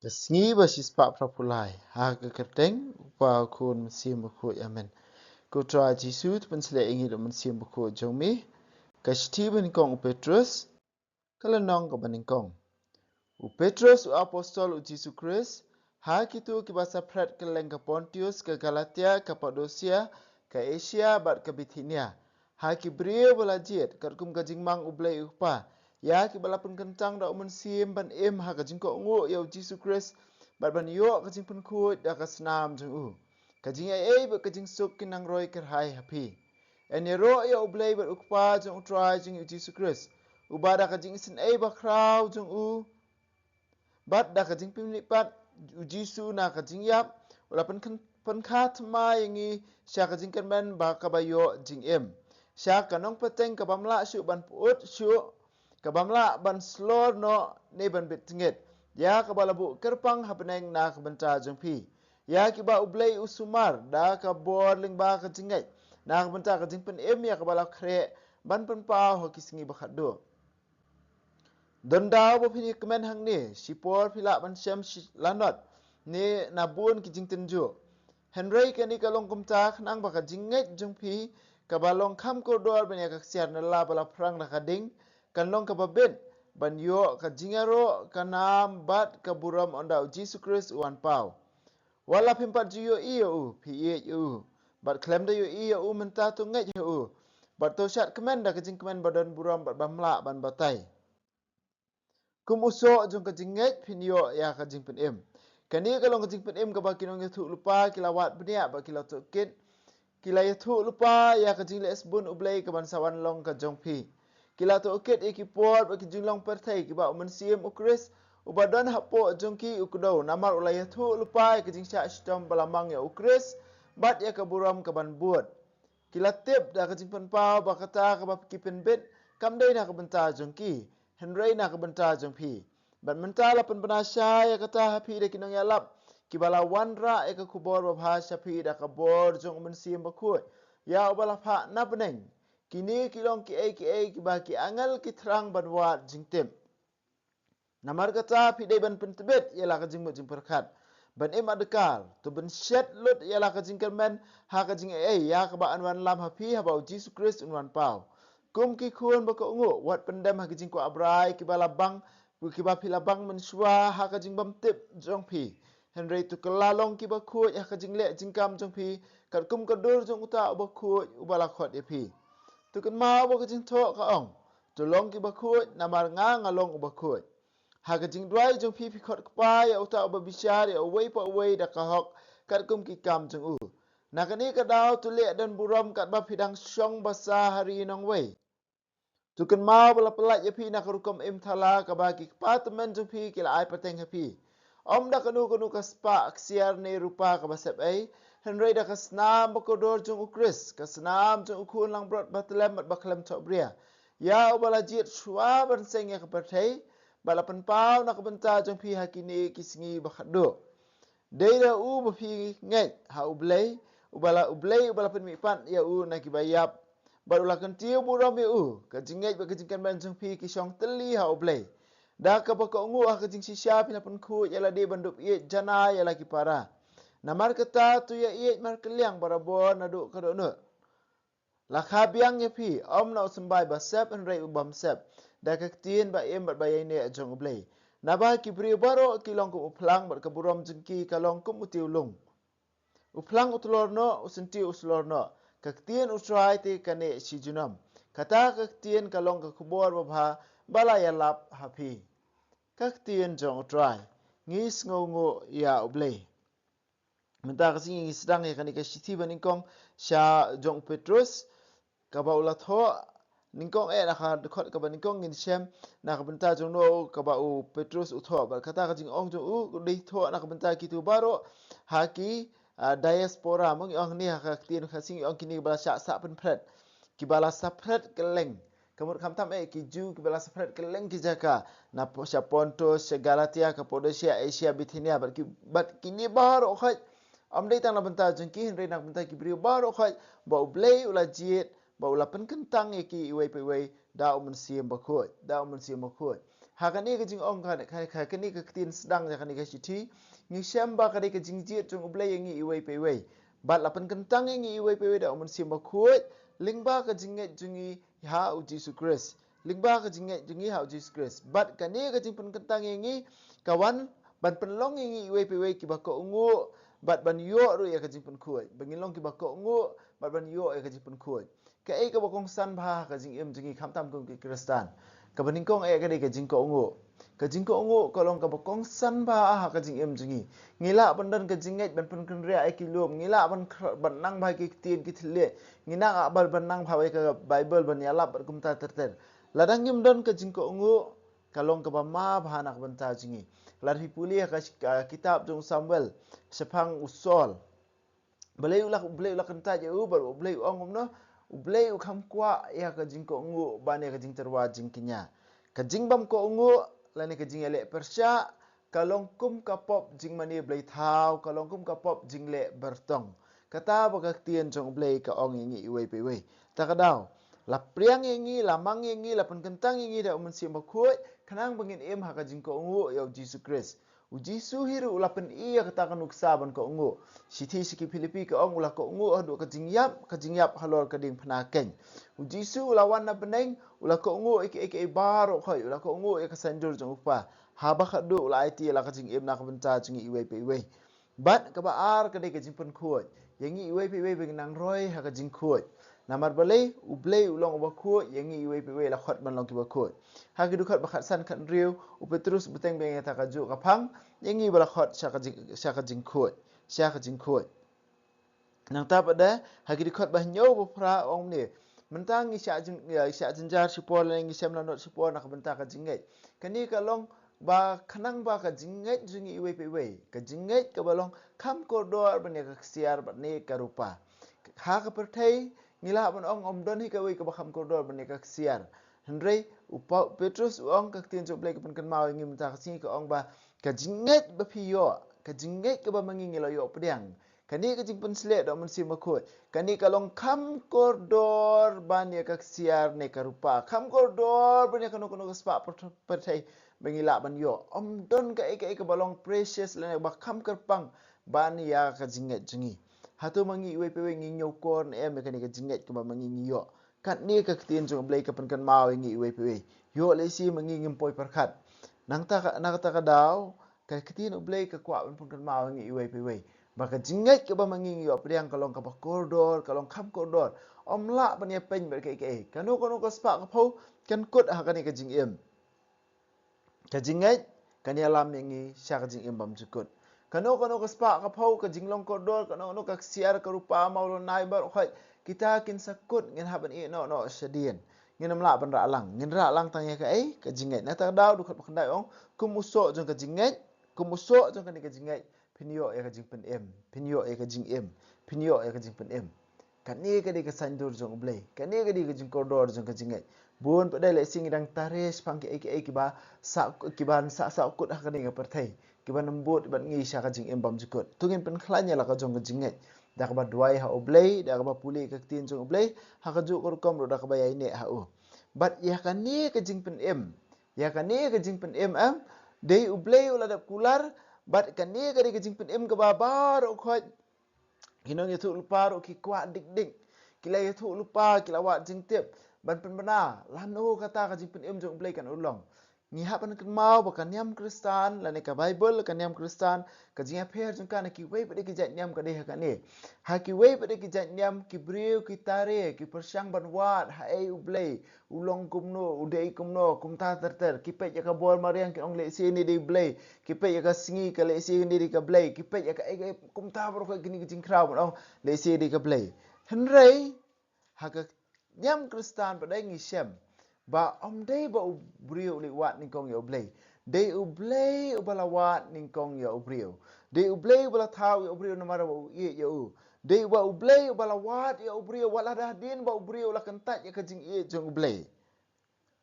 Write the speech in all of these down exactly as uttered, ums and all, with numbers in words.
Ka sngi ba shispah phra phew lai, ha ka kyrteng u Kpa, u Khun, u Mynsiem Bakhuid. Amen. Ko Trai Jisu, to pynshlei ïa ngi da u Mynsiem Bakhuid jong me. Ka shithi ba nyngkong u Petrus, ka lynnong kaba nyngkong. U Petrus, u apostol u Jisu Khrist, ha kito kiba saphred kylleng ka Pontius, ka Galatia, ka Kapadosia, ka Asia bad ka Bithinia, ha ki briew ba la jied, katkum ka jingmang U Blei U Kpa, ïa kiba la pynkyntang da u Mynsiem ban im ha ka jingkohnguh ïa u Jisu Khrist, bad ban ïoh ka jingpynkhuid da ka snam jong u. Ka jingaiei bad ka jingsuk kin nang roi kyrhai ha phi. Yn ïaroh ïa U Blei bad U Kpa jong U Trai jong ngi u Jisu Khrist, uba da ka jingisynei bakhraw jong u bad da ka jingpynmihpat u Jisu na ka jingïap, u la pynkha, pynkha thymmai ïa ngi sha ka jingkyrmen ba kaba ïoh jingim, sha ka nongpateng ka bym lah shuh ban pyut shuh, ka bym lah ban slor noh ne ban bit tngit, ïa kaba la buh kyrpang ha bneng na ka bynta jong phi, ïa kiba U Blei u sumar da ka bor lyngba ka jingngeit na ka bynta ka jingpynim ïa kaba la khreh ban pynpaw ha ki sngi ba khatduh. Don daw ba phin ïakmen hangne, shipor phi lah ban shem shi lanot ne na bun ki jingtynjuh. Hynrei kane ka long kumta khnang ba ka jingngeit jong phi, kaba long kham kordor ban ïa ka ksiar nylla ba la phrang da ka ding, kan long kaba bit ban ïoh ka jingïaroh, ka nam bad ka burom ynda u Jisu Khrist u wan paw. Wat la phim pat ju ïohi ïa u, phi ïeit ïa u. Bad khlem da ïohi ïa u mynta, to ngeit ha u, bad to shad kmen da ka jingkmen ba don burom bad bym lah ban batai. Kum u soh jong ka jingngeit phin ïoh ïa ka jingpynim. Kane ka long ka jingpynim kaba ki nongïathuhlypa ki la wad bniah bad ki la tohkit. Ki la ïathuhlypa ïa ka jingleh sbun U Blei kaban sa wan long ka jong phi. Ki la tohkit ïa ki por bad ki jinglong pyrthei kiba u Mynsiem u Khrist uba don hapoh jong ki u kdew, namar u la ïathuhlypa ïa ka jingshah shitom ba la mang ïa u Khrist bad ïa ka burom kaban bud. Ki la tip da ka jingpynpaw ba kata kaba ki pynbit kam dei na ka bynta jong ki, hynrei na ka bynta jong phi. Bad mynta la pynbna shai ïa kata ha phi da ki nongïalap kiba la wanrah ïa ka khubor babha sha phi da ka bor jong u Mynsiem Bakhuid, ïa uba la phah na bneng. Kine ki long kiei kiei kiba ki angel ki thrang ban wad jingtip. Namar kata phi dei ban pyntbit ïa la ka jingmut jingpyrkhat, ban im adkar, to ban shet lut ïa la ka jingkyrmen ha ka jingaiei ïa kaba yn wanlam ha phi haba u Jisu Khrist un wan paw. Kum ki khun ba kohnguh, wat pyndem ha ki jingkwah brai kiba la bang, kiba phi la bang mynshuwa ha ka jingbymtip jong phi. Hynrei to kylla long kiba khuid ha ka jingleh jingkam jong phi, katkum ka dur jong uta uba khuid uba la khot ïa phi. To kynmaw ba ka jingthoh ka ong, to long kiba khuid, namar nga nga long uba khuid. Ha ka jingduwai jong phi phi khot kpa ïa uta uba bishar ïa uwei pa uwei da ka hok, katkum ki kam jong u. Na kane ka daw to leh don burom katba phi dang shong basa ha ri nongwei. To kynmaw ba la pyllait ïa phi na ka rukom im thala kaba ki kpa tymmen jong phi ki la ai pateng ha phi. Ym da kano kano ka spah ksiar ne rupa kaba sep ei, hynrei da ka snam ba kordor jong u Khrist, ka snam jong u Khun langbrot ba tlem bad ba khlem thohbria, ïa uba la jied shuwa ban seng ïa ka pyrthei, ba la pynpaw na ka bynta jong phi ha kine ki sngi ba khatduh. Dei da u ba phi ngeit ha U Blei, uba la, U Blei uba la pynmihpat ïa u na kiba ïap, bad u la kyntiew burom ïa u. Ka jingngeit bad ka jingkyrmen jong phi ki shong tylli ha U Blei. Da kaba kohnguh ha ka jingshisha phi la pynkhuid ïa lade ban dup ïeit janai ïa la ki para. Namar kata to ïa ïeit markylliang barabor naduh ka dohnud. La kha biang ïa phi, ym na u symbai ba sep hynrei u bym sep, da ka ktien ba im bad ba ïaineh jong U Blei. Naba ki briew baroh ki long kum u phlang bad ka burom jong ki ka long kum u tiew lung. U phlang u tlor noh, u syntiew u slor noh, ka ktien U Trai te ka neh shi junom. Kata ka ktien ka long ka khubor babha ba la ïalap ha phi. Ka ktien jong U Trai. Ngi sngewnguh ïa U Blei. Mynta ka sngi ngi sdang ïa kane ka shithi ba nyngkong sha jong u Petrus, kaba u la thoh nyngkong, eh, na ka dkhot kaba nyngkong ngin shem na ka bynta jong no kaba u Petrus u thoh. Bad kata ka jingong jong u, u dei thoh na ka bynta kito baroh ha ki, ah, diaspora. Mo ngi ong ne ha ka ktien Khasi ngi ong kine kiba la shah sah pynphred, kiba la saphred kylleng. Ka mut khamtam, eh, ki Jiw kiba la saphred kylleng ki jaka, na po-, sha Pontus, sha Galatia, Kapadosia, Asia, Bithinia, bad ki, bad kine baroh khoit. Ym dei tang na bynta jong ki, hynrei na bynta ki briew baroh khoit ba U Blei u la jied, ba u la pynkyntang ïa ki iwei pa iwei da u Mynsiem Bakhuid, da u Mynsiem Bakhuid. Ha kane ka jingong ka, ka, ka, kane ka ktien sdang ïa kane ka shithi, ngi shem ba ka dei ka jingjied jong U Blei ïa ngi iwei pa iwei. Bad la pynkyntang ïa ngi iwei pa iwei da U Mynsiem Bakhuid, lyngba ka jingngeit jong ngi ha U Jisu Khrist. Lyngba ka jingngeit jong ngi ha U Jisu Khrist. Bad kane ka jingpynkyntang ïa ngi, ka wan ban pynlong ïa ngi iwei pa iwei kiba kohnguh, bad ban ïoh ruh ïa ka jingpynkhuid. Ba ngin long kiba kohnguh, bad ban ïoh ïa ka jingpynkhuid. Kaei kaba kongsan bha ha ka jingim jong ngi khamtam kum ki Khristan? Kaba nyngkong eh ka dei ka jingkohnguh. Ka jingkohnguh ka long kaba kongsan bha ha ka jingim jong ngi. Ngi lah ban don ka jingngeit ban pynkynriah ïa ki lum, ngi lah ban kr-, ban nang bha ïa ki ktien ki thylliej, ngi lah ban, ban nang bha ïa ka Baibl ban ïalap bad kumta ter ter. Lada ngim don ka jingkohnguh, ka long kaba ma bha na ka bynta jong ngi. Lada phi pule ha ka, ka kitab jong Samuel, shaphang u Saul. Balei u la, U Blei u la kyntait ïa u, bad U Blei u ong kumno? U Blei u kham kwah ïa ka jingkohnguh ban ïa ka jingtyrwa jingkñia. Ka jingbymkohnguh lane ka jingïaleh pyrshah ka long kum ka pop jingmane blei thaw, ka long kum ka pop jingleh byrtong. Kata ba ka ktien jong U Blei ka ong ïa ngi iwei pa iwei. Ta ka daw, la pdiang ïa ngi, la mang ïa ngi, la pynkyntang ïa ngi da U Mynsiem Bakhuid, khnang ba ngin im ha ka jingkohnguh ïa U Jisu Khrist. U Jisu hi ruh u la pyni ïa kata ka nuksa ban kohnguh. Shithi sha ki Philippi ka ong u la kohnguh haduh ka jingïap, ka jingïap halor ka diengphna keiñ. U Jisu u la wan na bneng, u la kohnguh ïa kiei kiei baroh khoit, u la kohnguh ïa ka saiñdur jong U Kpa. Haba khatduh u la aiti ïa la ka jingim na ka bynta jong ngi iwei pa iwei. Bad kaba ar ka dei ka jingpynkhuid ïa ngi iwei pa iwei ba ngin nang roi ha ka jingkhuid. Namar balei? U Blei u long uba khuid, ïa ngi iwei pa iwei la khot ban long kiba khuid. Ha ki dkhot ba khatsan khathynriew, u Petrus u bteng biang ïa kata kajuh ka phang, ïa ngi ba la khot sha ka jing, sha ka jingkhuid, sha ka jingkhuid. Nangta pat de, ha ki dkhot ba hynñiew ba phra ong kumne. Mynta ngi shah jing, ïa, shah jynjar shipor lane ngi shem lanot shipor na ka bynta ka jingngeit. Kane ka long ba khnang ba ka jingngeit jong ngi iwei pa iwei, ka jingngeit kaba long kham kordor ban ïa ka ksiar bad ne ka rupa. Ha ka pyrthei ngi lah ban ong ym don hi kawei kaba kham kordor ban ïa ka ksiar. Hynrei u Pau-, Petrus u ong, ka ktien jong U Blei ka pynkynmaw ïa ngi mynta ka sngi, ka ong ba ka jingngeit ba phi ïoh, ka jingngeit kaba ma ngi ngi la ïoh pdiang, kane ka jingpynshlur da U Mynsiem Bakhuid, kane ka long kham kordor ban ïa ka ksiar ne ka rupa, kham kordor ban ïa kano kano ka spah pyr-, pyrthei ba ngi lah ban ïoh. Ym don kaei kaei kaba long precious lane ba kham kyrpang ban ïa ka jingngeit jong ngi. Hato ma ngi iwei pa iwei ngi ñiewkor ne em ïa kane ka jingngeit kaba ma ngi ngi ïoh? Katne ka ktien jong U Blei ka pynkynmaw ïa ngi iwei pa iwei. Ïoh lehse ma ngi ngim poi pyrkhat. Nangta ka, na kata ka daw, ka ktien U Blei ka kwah ban pynkynmaw ïa ngi iwei pa iwei ba ka jingngeit kaba ma ngi ngi ïoh pdiang ka long kaba kordor, ka long kham kordor. Ym lah ban ïa pyn bad kaei kaei. Kano kano ka spah ka phew kan kut ha kane ka jingim. Ka jingngeit kan ïalam ïa ngi sha ka jingim bymjukut. Kano kano ka spah ka phew, ka jinglong kordor, kano kano ka ksiar ka rupa, mawlynnai baroh khoit, kita kin sa kut, ngin hap ban ïeh noh noh shadien. Ngin ym lah ban rah lang, ngin rah lang tang ïa kaei? Ka jingngeit. Na kata ka daw, dkhot ba khyndai ong, kum u soh jong ka jingngeit, kum u soh jong kane ka jingngeit, phin ïoh ïa ka jingpynim, phin ïoh ïa ka jingim, phin ïoh ïa ka jingpynim. Kane ka dei ka saiñdur jong U Blei, kane ka dei ka jingkordor jong ka jingngeit. Bun pat de lehse ngi dang tare shaphang kiei kiei kiba sah, kiban sah sahkut ha kane ka pyrthei, kiban ym bud bad ngi sha ka jingim bymjukut. To ngin pynkhlaiñ ïa la ka jong ka jingngeit da kaba duwai ha U Blei, da kaba pule ka ktien jong U Blei, ha kajuh ka rukom ruh da kaba ïaineh ha u. Bad ïa kane ka jingpynim, ïa kane ka jingpynim em, dei U Blei u la dep kular, bad kane ka dei ka jingpynim kaba baroh khoit ki nongïathuhlypa ruh ki kwah dik dik. Ki la ïathuhlypa, ki la wad jingtip ban pynbna lano kata ka jingpynim jong U Blei kan urlong. Ngi hap ban kynmaw ba ka niam Khristan lane ka Baibl ka niam Khristan, ka jingïapher jong ka na kiwei pat de ki jait niam ka dei ha kane. Ha kiwei pat de ki jait niam, ki briew ki tare, ki pyrshang ban wad haei U Blei u long kumno, u dei kumno, kumta ter ter. Ki peit ïa ka bor mariang, ki ong lehse ne dei Blei. Ki peit ïa ka sngi, ka lehse ne dei ka Blei. Ki peit ïa ka, eh, eh, kumta baroh kine ki jingkhraw ban ong lehse dei ka Blei. Hynrei ha ka niam Khristan pat de ngi shem ba ym dei ba u briew u leit wad nyngkong ïa U Blei. Dei U Blei uba la wad nyngkong ïa u briew. Dei U Blei uba la thaw ïa u briew namar ba u ïeit ïa u. Dei ba U Blei uba la wad ïa u briew, wat la da hadien ba u briew u la kyntait ïa ka jingïeit jong U Blei.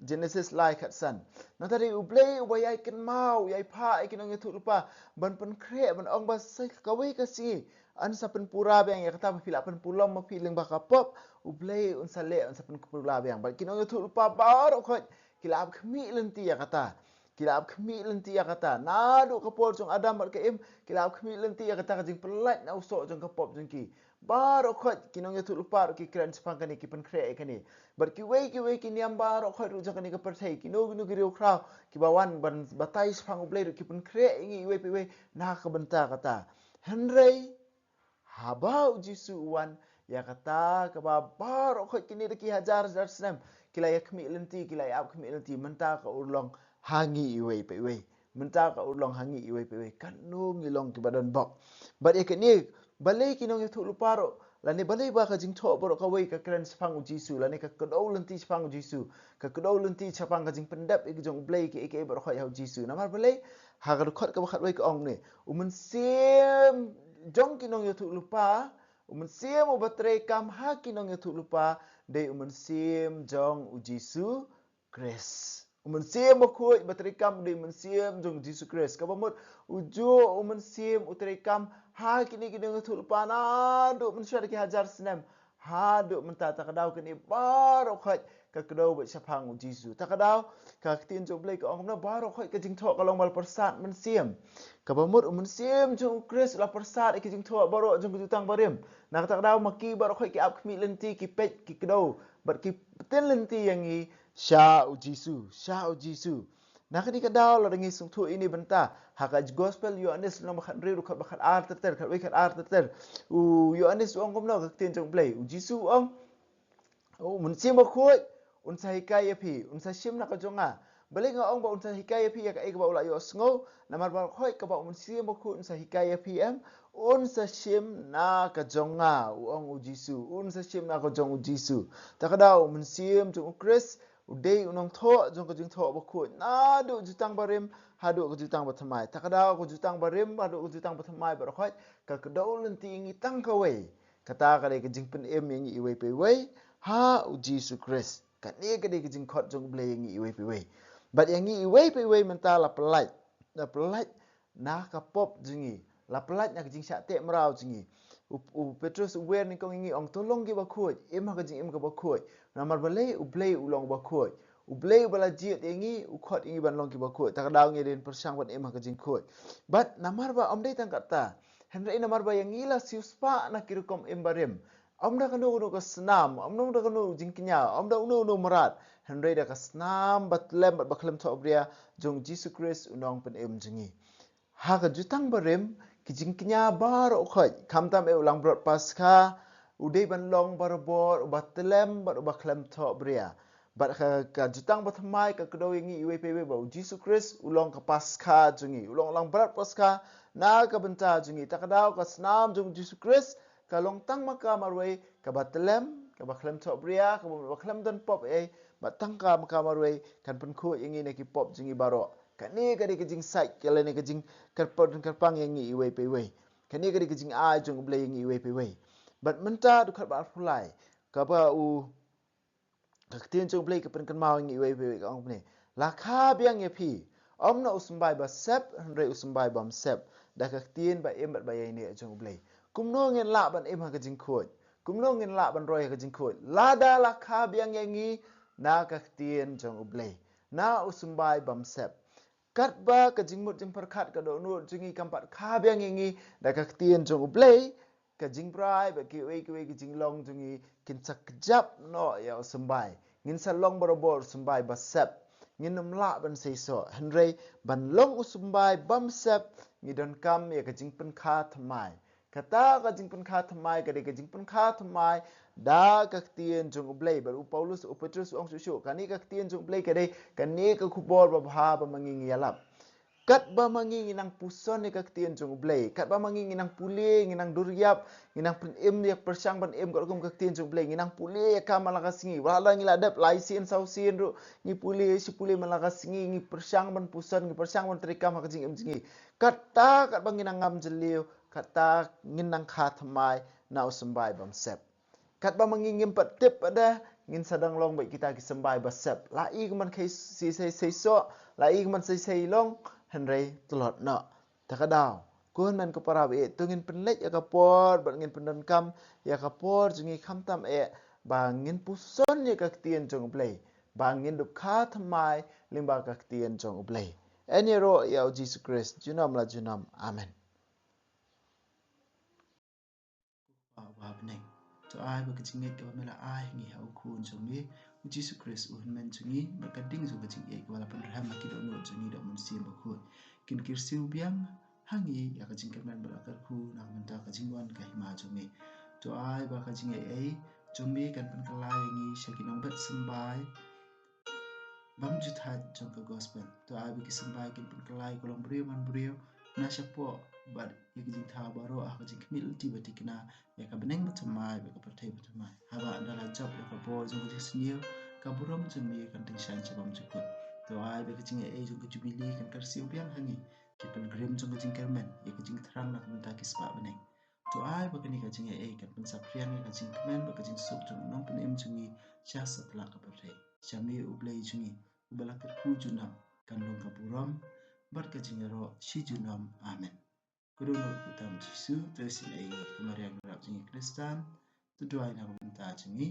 Genesis lai khatsan. Nangta dei U Blei uba ïai kynmaw, ïai phah ïa ki nongïathuhlypa ban pynkhreh, ban ong ba sa kawei ka sngi yn sa pynpura biang ïa kata ba phi la pynpulom ma phi lyngba ka pop. U Blei un sa leh, un sa pynpura biang. Bad ki nongïathuhlypa baroh khoit ki la ap khmih lynti ïa kata. Ki la ap khmih lynti ïa kata. Naduh ka por jong Adam bad ka Im, ki la ap khmih lynti ïa kata ka jingpyllait na u soh jong ka pop jong ki. Baroh khoit ki nongïathuhlypa ruh ki kren shaphang kane, ki pynkhreh ïa kane. Bad kiwei kiwei ki niam baroh khoit ruh jong kane ka pyrthei, kino kino ki riewkhraw kiba wan ban batai shaphang U Blei ruh ki pynkhreh ïa ngi iwei pa iwei na ka bynta kata. Hynrei haba U Jisu u wan, ïa kata kaba baroh khoit kine da ki hajar hajar snem ki la ïa khmih lynti, ki la ïa ap khmih lynti, mynta ka urlong ha ngi iwei pa iwei. Mynta ka urlong ha ngi iwei pa iwei. Katno ngi long kiba don bok. Bad ïa kane, balei ki nongïathuhlypa ruh, lane balei ba ka jingthoh baroh kawei ka kren shaphang U Jisu, lane ka kdew lynti shaphang U Jisu, ka kdew lynti shaphang ka jingpyndep ïa ki jong U Blei, kiei kiei baroh khoit ha U Jisu. Namar balei? Ha ka dkhot kaba khatwei ka ong ne, U Mynsiem jong ki nongïathuhlypa, U Mynsiem uba treikam ha ki nongïathuhlypa, dei U Mynsiem jong U Jisu Khrist. U Mynsiem Bakhuid ba treikam dei U Mynsiem jong U Jisu Khrist. Kaba mut, ujuh U Mynsiem u treikam ha kine ki nongïathuhlypa naduh mynshuwa da ki hajar snem haduh mynta. Ta ka daw kane baroh khoit ka kdew bad shaphang U Jisu. Ta ka daw ka ktien jong U Blei ka ong kumno, baroh khoit ka jingthoh ka long ba la pyrsad mynsiem. Kaba mut U Mynsiem jong U Khrist u la pyrsad ïa ki jingthoh baroh jong ka Jutang Barim. Na kata ka daw ma ki baroh khoit ki ap khmih lynti, ki peit, ki kdew bad ki pyntin lynti ïa ngi sha U Jisu, sha U Jisu. Na kane ka daw lada ngi sngewthuh ïa kane bynta, ha ka Gospel Ïoannis lynnong ba khathynriew, dkhot ba khatar ter ter, khatwei khatar ter ter, u Ïoannis u ong kumno, ka ktien jong U Blei, U Jisu u ong, U Mynsiem Bakhuid un sa hikai ïa phi, un sa shim na ka jong nga. Balei nga ong ba un sa hikai ïa phi ïa kaei kaba u la ïohsngew? Namar baroh khoit kaba U Mynsiem Bakhuid un sa hikai ïa phi em, un sa shim na ka jong nga, u ong U Jisu, un sa shim na ka jong U Jisu. Ta ka daw U Mynsiem jong U Khrist u dei u nongthoh jong ka jingthoh bakhuid naduh Jutang Barim haduh ka Jutang Bathymmai. Ta ka daw ka Jutang Barim haduh ka Jutang Bathymmai baroh khoit ka kdew lynti ïa ngi tang kawei. Kata ka dei ka jingpynim ïa ngi iwei pa iwei ha U Jisu Khrist. Kane ka dei ka jingkhot jong U Blei ïa ngi iwei pa iwei. Bad ïa ngi iwei pa iwei mynta la pyllait, la pyllait na ka pop jong ngi, la pyllait na ka jingshah teh mraw jong ngi. U, u Petrus u wer nyngkong ïa ngi, ong, to long kiba khuid, im ha ka jingim kaba khuid. Namar balei? U Blei u long uba khuid. U Blei uba la jied ïa ngi u khot ïa ngi ban long kiba khuid. Ta ka daw ngi dei ban pyrshang ban im ha ka jingkhuid. Bad namar ba ym dei tang katta, hynrei namar ba ïa ngi la siewspah na ki rukom im barim. Ym da kano kano ka snam, ym da kano jingkñia, ym da uno uno mrad, hynrei da ka snam bathyllem bad bakhlem thohbria jong U Jisu Khrist U Nongpynim jong ngi. Ha ka Jutang Barim, ki jingkñia baroh khoit, khamtam eh u langbrot Paskha, u dei ban long barabor uba thyllem bad uba khlem thohbria. Bad ka, ka Jutang Bathymmai ka kdew ïa ngi iwei pa iwei ba U Jisu Khrist u long ka Paskha jong ngi, u long langbrot Paskha na ka bynta jong ngi. Ta ka daw ka snam jong U Jisu Khrist ka long tang ma ka marwei kaba thyllem, kaba khlem thohbria, kaba, kaba khlem don pop ei, bad tang ka ma ka marwei kan pynkhuid ïa ngi na ki pop jong ngi baroh. Kane ka dei ka jingsait, ka lane ka jingkyrpang, kyrpang ïa ngi iwei pa iwei. Kane ka dei ka jingai jong U Blei ïa ngi iwei pa iwei. Bad mynta dkhot ba arphew lai, kaba u, ka ktien jong U Blei ka pynkynmaw ïa ngi iwei pa iwei, ka ong kumne, la kha biang ïa phi, ym na u symbai ba sep, hynrei u symbai bym sep, da ka ktien ba im bad ba ïaineh jong U Blei. Kumno ngin lah ban im ha ka jingkhuid? Kumno ngin lah ban roi ha ka jingkhuid? Lada la kha biang ïa ngi na ka ktien jong U Blei, na u symbai bym sep. Katba ka jingmut jingpyrkhat ka dohnud jong ngi kam pat kha biang ïa ngi da ka ktien jong U Blei, ka jingbrai bad kiwei kiwei ki jinglong jong ngi kin sa kjap noh ïa u symbai. Ngin sa long barabor u symbai ba sep. Ngin ym lah ban seisoh. Hynrei ban long u symbai bym sep, ngi donkam ïa ka jingpynkha thymmai. Kata ka jingpynkha thymmai ka dei ka jingpynkha thymmai da ka ktien jong U Blei. Bad u Paulus, u Petrus u ong shuh shuh, kane ka ktien jong U Blei ka dei kane ka khubor babha ba ma ngi ngi ïalap. Katba ma ngi ngi nang puson ïa ka ktien jong U Blei, katba ma ngi ngi nang pule, ngi nang dur ïap, ngi nang pynim ïa, pyrshang ban im katkum ka ktien jong U Blei, ngi nang pule ïa ka man la ka sngi. Wat la ngi la dep lai sien saw sien ruh, ngi pule shi pule man la ka sngi, ngi pyrshang ban puson, ngi pyrshang ban treikam ha ka jingim jong ngi. Kata katba ngi nang ngam jylliew, kata ngin nang kha thymmai na u symbai bym sep. Katba ma ngi ngim pat tip pat de, ngin sa dang long bad kita ki symbai ba sep. La i ka man khei sei sei sei soh, la i ka man sei sei long, hynrei tlot noh. Ta ka daw, ko hynmen ko para baieit, to ngin pynleit ïa ka por bad ngin pyndonkam ïa ka por jong ngi khamtam eh ba ngin puson ïa ka ktien jong U Blei, ba ngin dup kha thymmai lyngba ka ktien jong U Blei. Yn ïaroh ïa u Jisu Khrist junom la junom. Amen. Kpa uba ha bneng, to ai ba ka jingngeit kaba me la ai ha ngi ha u Khun jong me u Jisu Khrist u hynmen jong ngi, bad ka ding jong ka jingngeit kaba la pynrhem ha ki dohnud jong ngi da u Mynsiem Bakhuid, kin kyrsiew biang ha ngi ïa ka jingkyrmen bad la kyrkhu na ka bynta ka jingwan ka hima jong me. To ai ba ka jingaiei jong me kan pynkylla ïa ngi sha ki nongbet symbai bymjukut jong ka gospel. To ai ba ki symbai kin pynkylla ïa ka longbriew manbriew na shapoh bad ïa ka jingthaw baroh ha ka jingkhmih lynti ba thikna ïa ka bneng ba thymmai bad ka pyrthei ba thymmai. Haba ynda la jop ïa ka bor jong ka jingsniew, ka burom jong me kan tyngshaiñ sha bymjukut. To ai ba ka jingaiei jong ka jubili kan kyrsiew biang ha ngi, ki pilgrim jong ka jingkyrmen, ïa ka jingthrang na ka bynta ki spah bneng. To ai ba kane ka jingaiei kan pynsaphriang ïa ka jingkmen bad ka jingsuk jong u Nongpynim jong ngi sha satlak ka pyrthei. Sha me u Blei jong ngi uba la kyrkhu junom, kan long ka burom bad ka jingïaroh shi junom. Amen. Ka dohnud kyrteng u Jisu, to isynei ïa ngi, ka Maria nongrep jong ngi Khristan, to duwai na ka bynta jong ngi.